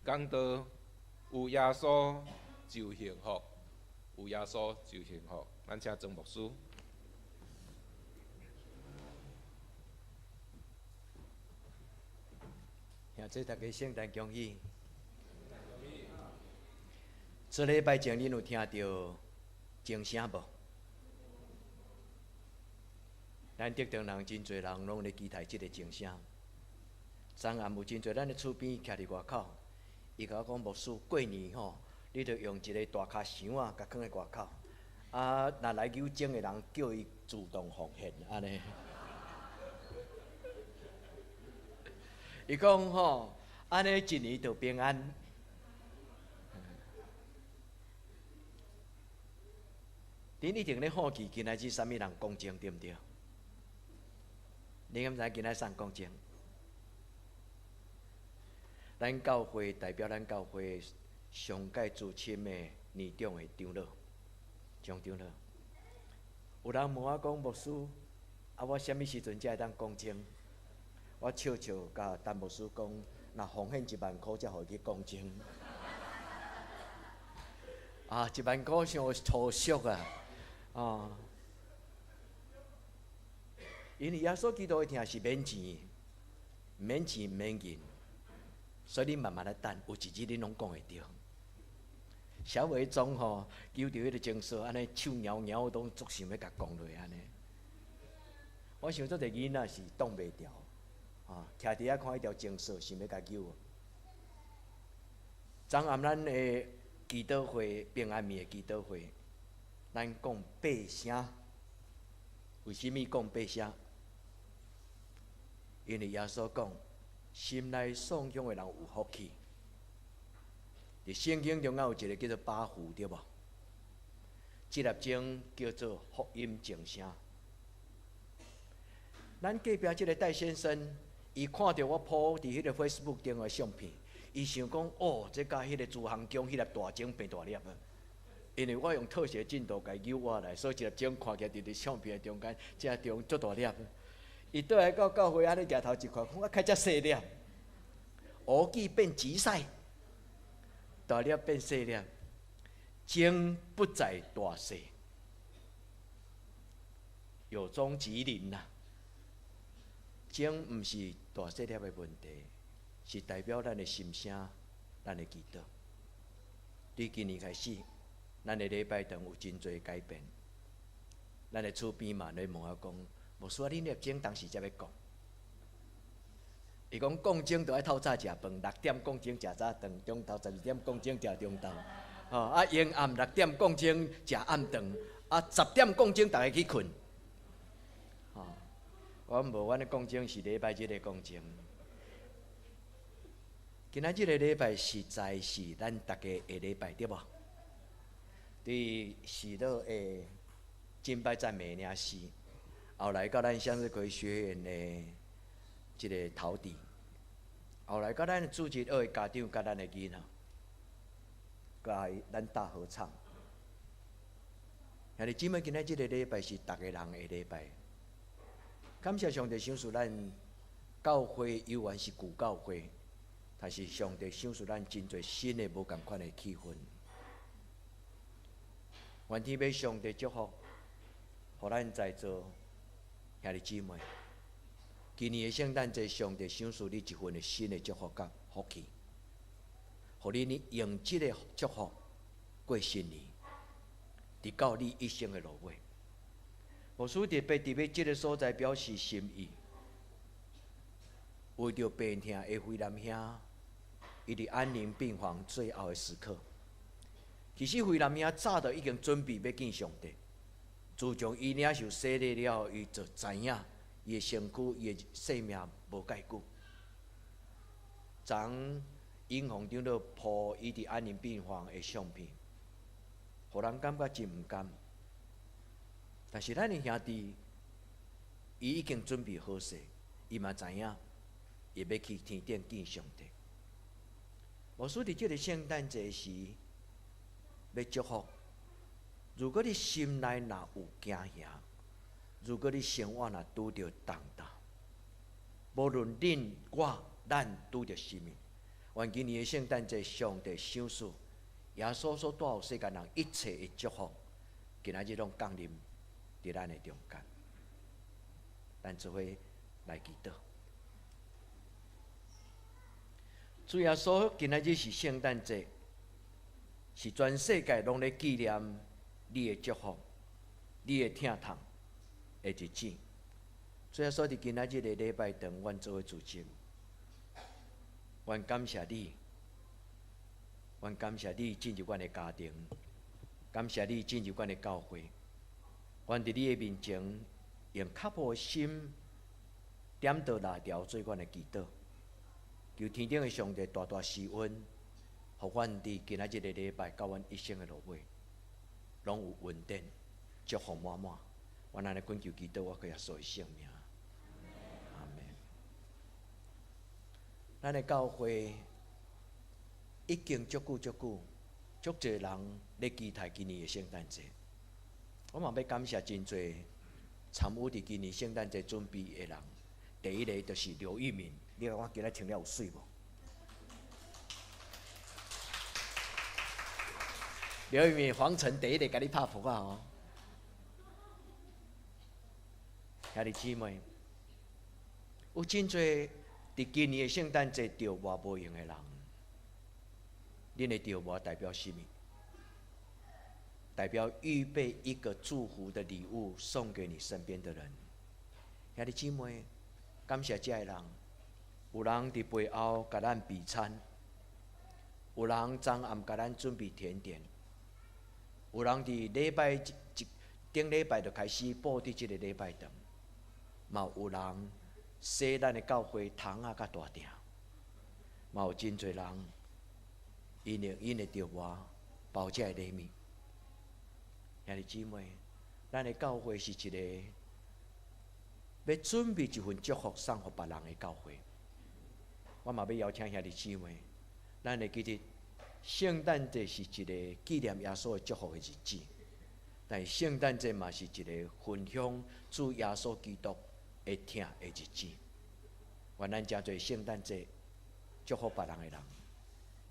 講道有耶穌就幸福，有耶穌就幸福。咱請曾牧師。兄弟，大家聖誕恭喜！這禮拜前恁有聽著鐘聲無？咱竹中人真濟人攏咧期待這个鐘聲。昨暗有真濟咱的厝邊徛佇外口，伊共我講牧師過年吼，你著用一个大跤箱仔，共囥佇外口。啊，若來扭鐘的人，叫伊自動奉獻，按呢。伊講吼，按呢一年就平安。恁一定咧好奇今仔日啥物人講鐘對毋對？你敢知今仔啥人講鐘？咱教會代表咱教會上蓋資深的年長的長老，張長老。有人問我講牧師，啊，我啥物時陣才會當講鐘？我笑笑共陳牧師講，若奉獻1萬箍才予伊去講鐘。啊，1萬箍傷粗俗啊！啊，因為耶穌基督的疼是免錢，免錢免銀，所以你慢慢來等，有一日你攏講會著。小偉總吼，揪著彼個鐘嫂，按呢手搖搖，攏足想欲共講落按呢。我想足濟囡仔是擋袂牢，啊，徛佇遐看彼條鐘嫂，想欲共揪。昨暗咱的祈禱會，平安暝的祈禱會，咱講八聲。為啥物講八聲？因為耶穌講，心內喪胸的人有福氣。佇聖經中間有一个叫做八福，對無？這粒鐘叫做福音鐘聲。咱隔壁這个戴先生，伊看著我 po 佇彼个 Facebook 頂的相片，伊想講：哦，這佮彼个慈航宮彼粒大鐘變大粒啊！因為我用特寫鏡頭共伊扭倚來，所以一粒鐘看起來佇佇相片的中間，正中足大粒。伊倒來到教會按呢舉頭一看，講啊，開遮細粒，烏雞變紫屎，大粒變細粒，鐘不在大細，有鐘即靈啦。鐘毋是大細粒的問題，是代表咱的心聲，咱的祈禱。對今年開始，咱的禮拜堂有真濟改變。咱的厝邊嘛咧問我講，牧師啊，恁粒鐘當時才欲講？伊講講鐘著愛透早食飯，六點講鐘食早頓，中晝12點講鐘食中晝。吼啊，下暗六點講鐘食暗頓，啊10點講鐘逐家去睏。吼，我講無，阮的講鐘是禮拜日的講鐘。今仔日个禮拜實在是咱逐家的禮拜，對無？對喜樂的敬拜讚美領詩，後來到咱向日葵學院的這个陶弟，後來到咱主日學的家長，佮咱的囡仔，佮咱大合唱。兄弟姊妹，今仔這个禮拜是逐个人的禮拜。感謝上帝賞賜咱教會，猶原是舊教會，但是上帝賞賜咱真濟新的無仝款的氣氛。願天父上帝祝福，予咱在座兄弟姊妹，今年的聖誕節，上帝賞賜你一份的新的祝福佮福氣，予你呢用這个祝福過新年，直到你一生的落尾。牧師特別佇欲這个所在表示心意，為著病痛的惠南兄，伊佇安寧病房最後的時刻。其實惠南兄早就已經準備欲見上帝。自從伊領受洗禮了後，伊就知影伊的身軀、伊的生命無蓋久。昨英紅長老 po 伊佇安寧病房的相片，予人感覺真毋甘。但是咱的兄弟，伊已經準備好勢，伊嘛知影，伊欲去天頂見上帝。牧師佇這个聖誕節時，欲祝福。如果你心內若有驚嚇，如果你生活若拄著重擔，無論恁我咱拄著啥物，願今年的聖誕節，上帝賞賜耶穌所帶予世間人一切的祝福，今仔日攏降臨佇咱的中間。咱做伙來祈禱。主耶穌，今仔日是聖誕節，是全世界攏咧紀念你的祝福、你的疼痛的日子。主耶穌，佇今仔日的禮拜堂，阮做伙聚集，阮感謝你，阮感謝你進入阮的家庭，感謝你進入阮的教會。阮佇你的面前，用較無的心點著蠟燭做阮的祈禱，求天頂的上帝大大施恩，予阮佇今仔日的禮拜到阮一生的落尾，攏有恩典，祝福滿滿。阮按呢懇求祈禱，我靠耶穌的聖名。阿門。咱的教會已經足久足久，足濟人咧期待今年的聖誕節。我嘛欲感謝真濟參與佇今年聖誕節準備的人。第一个就是劉玉敏，你看我今仔穿了有媠無？劉玉敏黃晨第一個共你拍噗仔哦。兄弟姊妹，有真濟佇今年的聖誕節著襪無閒的人，恁的著襪代表啥物？代表預備一個祝福的禮物送給你身邊的人。兄弟姊妹，感謝這个人，有人佇背後共咱備餐，有人昨暗共咱準備甜點，有人佇禮拜一頂禮拜就開始布置這个禮拜堂，嘛有人洗咱的教會窗仔佮大廳，嘛有真濟人𪜶用𪜶的著襪包這个禮物。兄弟姊妹，咱的教會是一個欲準備一份祝福送予別人的教會。我嘛欲邀請兄弟姊妹，咱會記得聖誕節是一個紀念耶穌的祝福的日子，但是聖誕節嘛是一個分享主耶穌基督的疼的日子。願咱誠濟聖誕節祝福別人的人。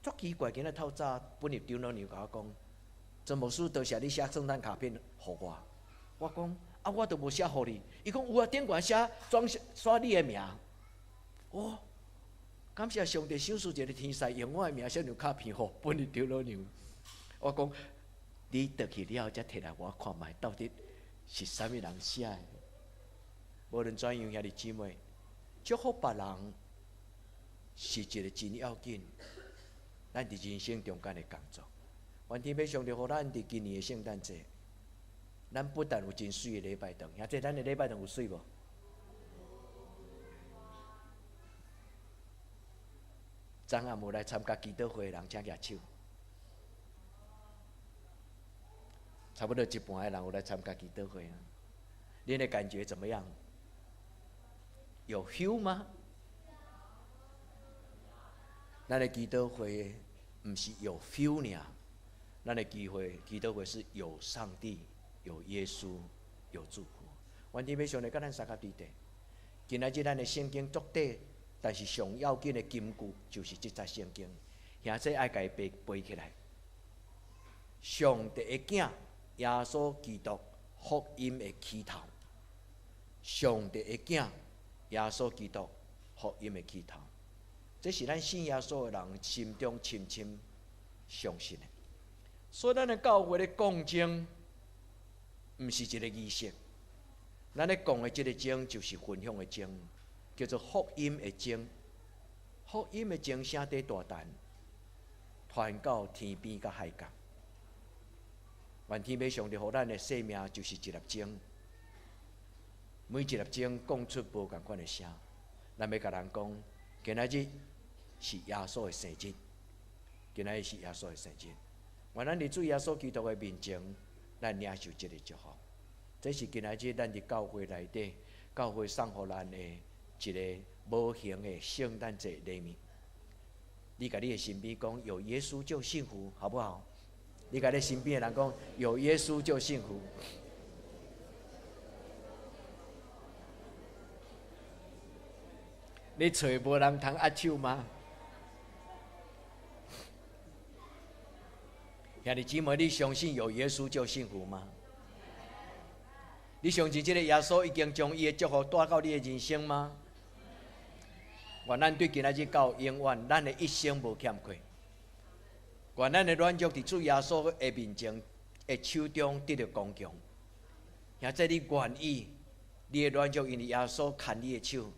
足奇怪，今仔透早本日長老娘共我講，曾牧師多謝你寫聖誕卡片予我。我講啊，我都無寫予你。伊講有啊，頂懸寫裝寫你的名。哦，感謝上帝賞賜一個天使，用我的名寫張卡片予本日長老娘。我講你轉去了後，才提來我看覓，到底是啥物人寫的？無論怎樣，兄弟姊妹，祝福別人是一個真要緊，咱佇人生中間的工作。願天父上帝予咱佇今年的聖誕節，咱不但有真媠的禮拜堂，兄弟，咱的禮拜堂有媠無？昨暗有來參加祈禱會的人，請舉手。差不多一半的人有來參加祈禱會啊。恁的感覺怎麼樣？有 feel 嗎？咱的祈禱會毋是有 feel 爾，咱的機會祈禱會是有上帝、有耶穌、有祝福。願天父上帝佮咱相佮佇咧。今仔日咱的聖經足短，但是上要緊的金句就是這節聖經，兄弟愛共伊背背起來。上帝的囝耶穌基督福音的起頭，上帝的囝耶穌基督福音的起頭，這是咱信耶穌的人心中深深相信的。所以，咱的教會咧講經，毋是一個儀式。咱咧講的這個經就是分享的經，叫做福音的經。福音的經聲佇大陳，傳到天邊佮海角。願天父上帝予咱的生命就是一粒鐘，每一粒鐘講出無仝款的聲。咱欲共人講，今仔日是耶穌的生日，今仔日是耶穌的生日。願咱佇主耶穌基督的面前，咱領受這个祝福。這是今仔日咱佇教會內底，教會送予咱的一个無形的聖誕節禮物。你共你的身邊講，有耶穌就幸福，好不好？你共你身邊的人講，有耶穌就幸福。你揣無人通握手嗎？兄弟姊妹，你相信有耶穌就幸福嗎？你相信這个耶穌已經將伊的祝福帶到你的人生嗎？願咱對今仔日到永遠，咱的一生無欠缺。願咱的軟弱佇主耶穌的面前的手中得著剛強。兄弟，你願意你的軟弱因為耶穌牽你的手，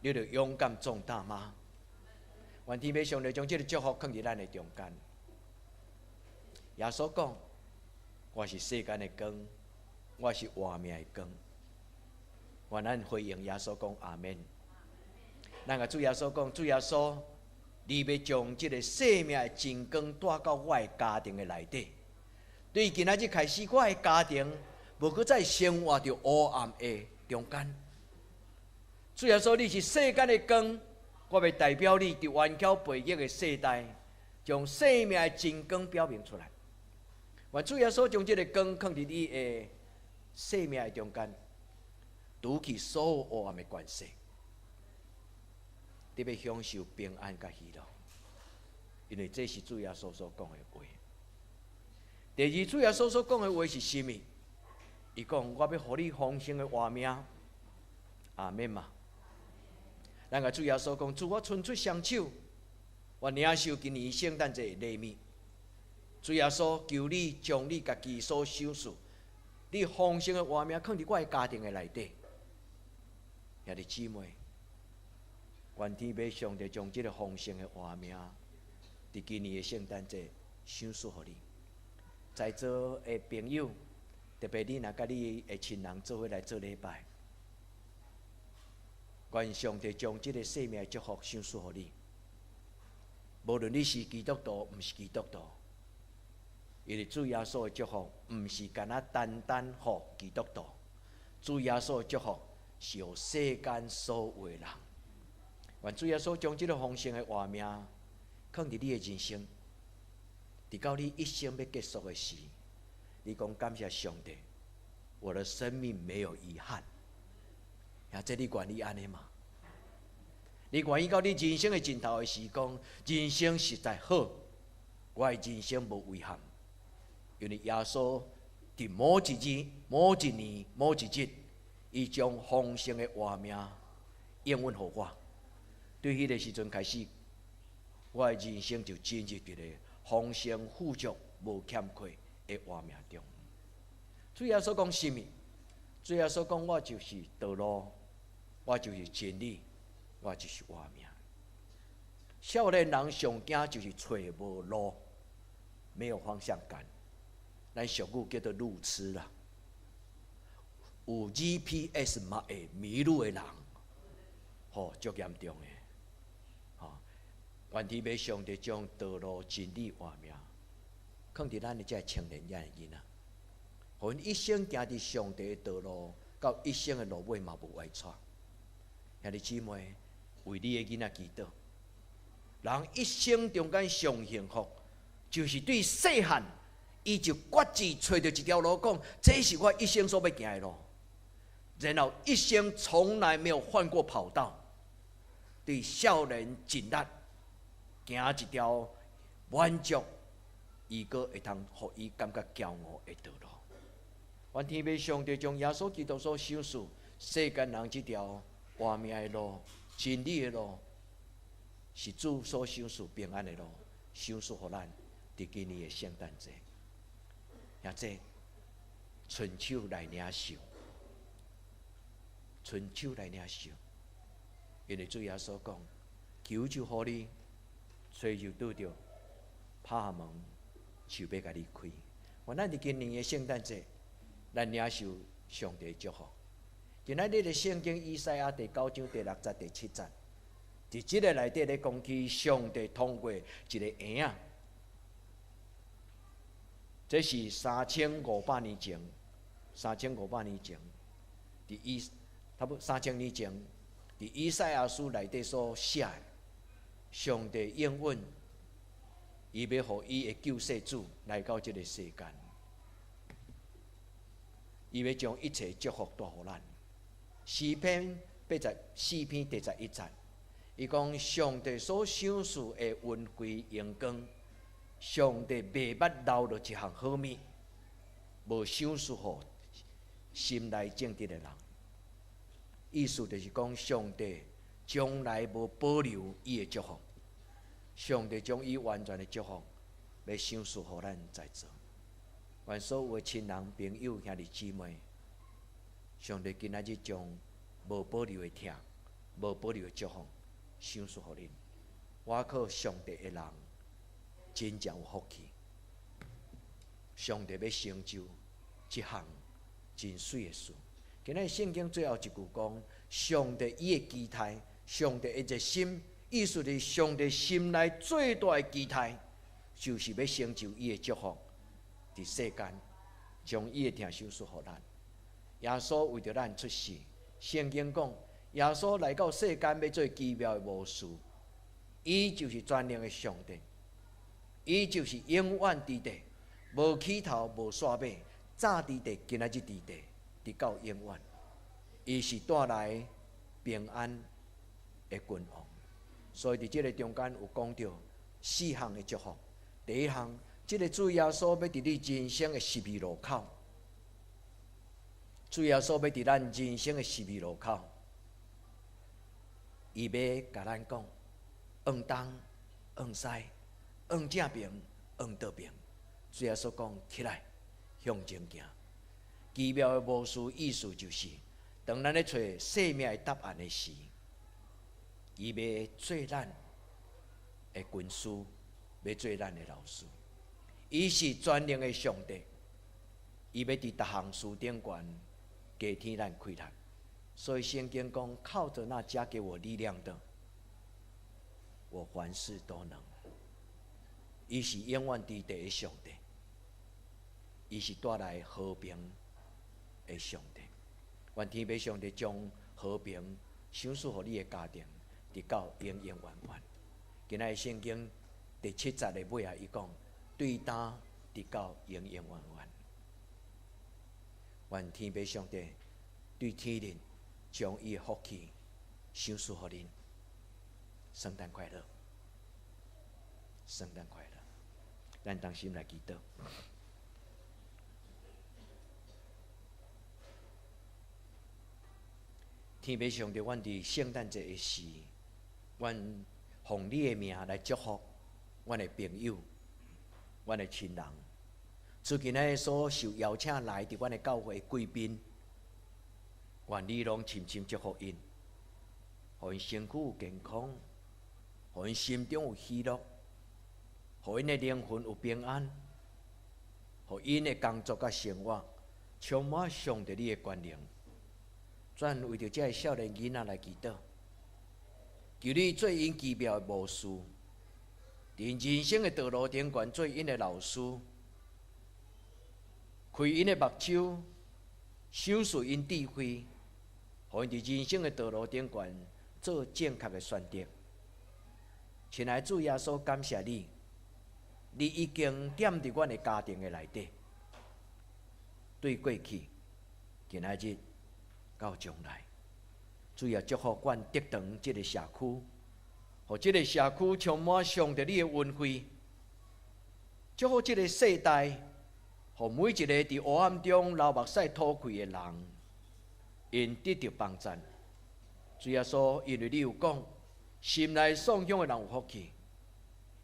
你就勇敢壯膽嗎？願天父上帝將這个祝福放佇咱的中間。耶穌講：我是世間的光，我是活命的光。願咱回應耶穌講阿們。咱共主耶穌講：主耶穌，你欲將這个生命的真光帶到我的家庭的內底。對今仔日開始，我的家庭無閣再生活佇黑暗的中間。主耶穌，你是世間的光，我欲代表你佇頑巧背逆的世代，將生命的真光表明出來。願主耶穌將這个光放佇你的生命的中間，除去所有黑暗的權勢，你欲享受平安佮喜樂，因為這是主耶穌所講的話。第二，主耶穌所講的話是啥物？伊講：我欲予你豐盛的活命，阿們嘛。咱共主耶穌講：主，我伸出雙手，我領受今年聖誕節的禮物。主耶穌，求你將你家己所賞賜，你豐盛的活命，放佇我的家庭的內底。兄弟姊妹，願天父上帝將這个豐盛的活命，佇今年的聖誕節賞賜予你。在座的朋友，特別你若佮你的親人做伙來做禮拜，願上帝將這个生命的祝福賞賜予你。無論你是基督徒，毋是基督徒，因為主耶穌的祝福，毋是干焦單單予基督徒，主耶穌的祝福是予世間所有的人。願主耶穌將這个豐盛的活命，放佇你的人生，直到你一生欲結束的時，你講感謝上帝，我的生命沒有遺憾。兄弟，你願意按呢嗎？你願意到你人生的盡頭的時，講人生實在好，我的人生無遺憾，因為耶穌佇某一日、某一年、某一日，伊將豐盛的活命應允予我。對彼个時陣開始，我的人生就進入一個豐盛、富足、無欠缺的活命中。主耶穌講啥物？主耶穌講：我就是道路，我就是真理，我就是活命。少年人上驚就是揣無路，沒有方向感。咱俗語叫做路痴啦。有 GPS 嘛會迷路的人，吼，足嚴重的。吼，願天父上帝將道路、真理、活命，放佇咱的這个青年的囡仔，予𪜶一生行佇上帝的道路，到一生的落尾嘛無歪跩。兄弟姊妹，為你的囡仔祈禱。人一生中間上幸福，就是對細漢，伊就決志揣著一條路，講這是我一生所欲行的路。然後一生從來沒有換過跑道，對少年盡力行一條滿足，伊閣會通予伊感覺驕傲的道路。願天父上帝將耶穌基督所賞賜世間人這條活命的路、真理的路，是主所賞賜平安的路，賞賜予咱佇今年的聖誕節。兄弟，伸手來領受，伸手來領受，因為主耶穌講：求就予你，揣就拄著，拍門就欲共你開。願咱佇今年的聖誕節，咱領受上帝祝福。今仔日的聖經以賽亞第九章第六節第七節，佇這个內底咧講起上帝通過一个嬰仔，這是3500年前，三千五百年前，佇以差不多3000年前，佇以賽亞書內底所寫的，上帝應允，伊欲予伊的救世主來到這个世間，伊欲將一切祝福帶予咱。詩篇84篇第11節，伊講上帝所賞賜的恩惠榮光，上帝袂捌留落一項好物，無賞賜予心內正直的人。意思就是講，上帝從來無保留伊的祝福，上帝將伊完全的祝福欲賞賜予咱在座。願所有的親人、朋友、兄弟姊妹，上帝今仔日將無保留的疼、無保留的祝福賞賜予恁。倚靠上帝的人，真正有福氣。上帝欲成就這項真媠的事。今仔日聖經最後一句講，上帝伊的期待，上帝的熱心，意思是上帝心內最大的期待，就是欲成就伊的祝福，佇世間將伊的疼賞賜予咱。耶穌為著咱出世，聖經講，耶穌來到世間欲做奇妙的巫師，伊就是全能的上帝，伊就是永遠佇地，無起頭無煞尾，早佇地，今仔日佇地，直到永遠。伊是帶來平安的君王，所以佇這个中間有講著四項的祝福。第一項，這个主耶穌欲佇你人生的十字路口，主耶穌欲佇咱人生的十字路口，伊欲共咱講，往東，往西，往正爿，往倒爿。主耶穌講，起來，向前行。奇妙的巫師意思就是，當咱咧揣生命的答案的時，伊欲做咱的軍師，欲做咱的老師。伊是全能的上帝，伊欲佇逐項事頂懸加添咱氣力。所以聖經講，靠著那加給我力量的，我凡事都能。伊是永遠佇地的上帝，伊是帶來和平的上帝。願天父上帝將和平賞賜予你的家庭，直到永永遠遠。今仔日聖經第七節的尾仔，伊講對今直到永永遠遠。願天父上帝對天日將伊的福氣賞賜予恁。聖誕快樂，聖誕快樂！咱同心來祈禱。天父上帝，阮佇聖誕節的時，阮奉你的名來祝福阮的朋友、阮的親人。最近呢，所受邀請來佇阮的教會的貴賓，願你攏深深祝福𪜶，予𪜶身軀有健康，予𪜶心中有喜樂，予𪜶的靈魂有平安，予𪜶的工作佮生活充滿上帝你的權能。咱為著這个少年囡仔來祈禱，求你做𪜶奇妙的巫師，佇人生的道路頂懸做𪜶的老師，開𪜶的目睭，賞賜𪜶智慧，予𪜶佇人生的道路頂懸做正確的選擇。親愛的主耶穌，感謝你，你已經踮佇阮的家庭的內底，對過去、今仔日到將來，主也祝福阮竹塘這个社區，予這个社區充滿上帝你的恩惠，祝福這个世代，予每一个佇黑暗中流目屎吐氣的人，𪜶得著幫贊。主耶穌，因為你有講，心內喪享的人有福氣，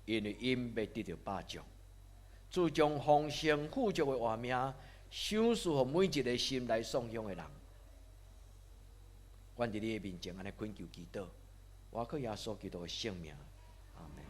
因為𪜶欲得著飽足。主將豐盛富足的活命賞賜予每一个心內喪享的人。阮佇你的面前按呢懇求祈禱，倚靠耶穌基督的聖名，阿門。